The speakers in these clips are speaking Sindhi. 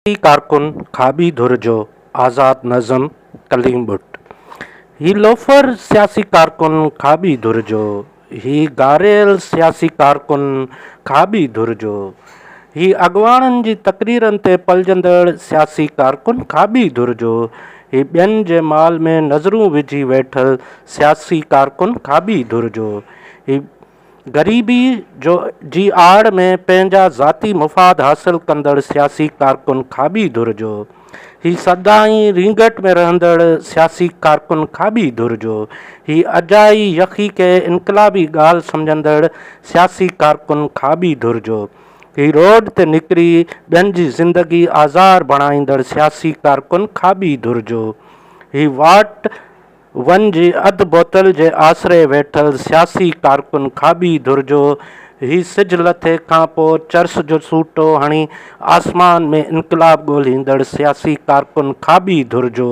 ڪارڪن کاٻي ڌر جو آزاد نظم ڪليم ٻٽ هي لوفر سياسي ڪارڪن کاٻي ڌر جو هي گاريل سياسي ڪارڪن کاٻي ڌر جو هي اڳواڻن جي تقريرن تي پلجندڙ سياسي ڪارڪن کاٻي ڌر جو هي ٻين جي مال ۾ نظرون وجهي ويٺل سياسي ڪارڪن کاٻي ڌر جو هي غريبي جو جي آڙ ۾ پنهنجا ذاتي مفاد حاصل ڪندڙ سياسي ڪارڪن کاٻي ڌر جو، هي سدائين رينگٽ ۾ رهندڙ سياسي ڪارڪن کاٻي ڌر جو، هي اجائي يخي کي انقلابي ڳالهه سمجهندڙ سياسي ڪارڪن کاٻي ڌر جو، هي روڊ تي نڪري ٻين جي زندگي آزار بڻائيندڙ سياسي ڪارڪن کاٻي ڌر جو، هي واٽ ون جي اڌ بوتل جي آسري ويٺل سياسي ڪارڪن کاٻي ڌر جو هي سج لٿي کان پوء چرس جو سوٽو هڻي آسمان ۾ انقلاب ڳولهيندڙ سياسي ڪارڪن کاٻي ڌر جو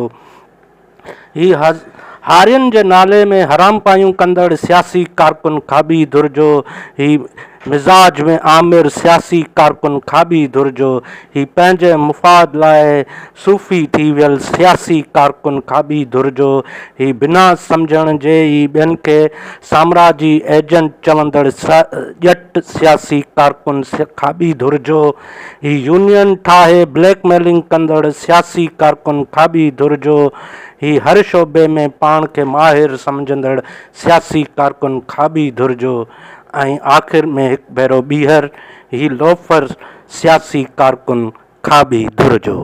هي هارين جي نالي ۾ حرامپايون ڪندڙ سياسي ڪارڪن کاٻي ڌر جو هي مزاج ۾ آمر سياسي ڪارڪن کاٻي ڌر جو هي پنهنجي مفاد لاء صوفي ٿي ويل سياسي ڪارڪن کاٻي ڌر جو هي بنا سمجهڻ جي ئي ٻين کي سامراجي ايجنٽ چوندڙ ڄٽ سياسي ڪارڪن کاٻي ڌر جو هي يونين ٺاهي بليڪ ميلنگ ڪندڙ سياسي ڪارڪن کاٻي ڌر جو هي هر شعبي ۾ پاڻ کي ماهر سمجهندڙ سياسي ڪارڪن کاٻي ڌر جو ۽ آخر ۾ هڪ ڀيرو ٻيهر هي لوفر سياسي ڪارڪن کاٻي ڌر جو.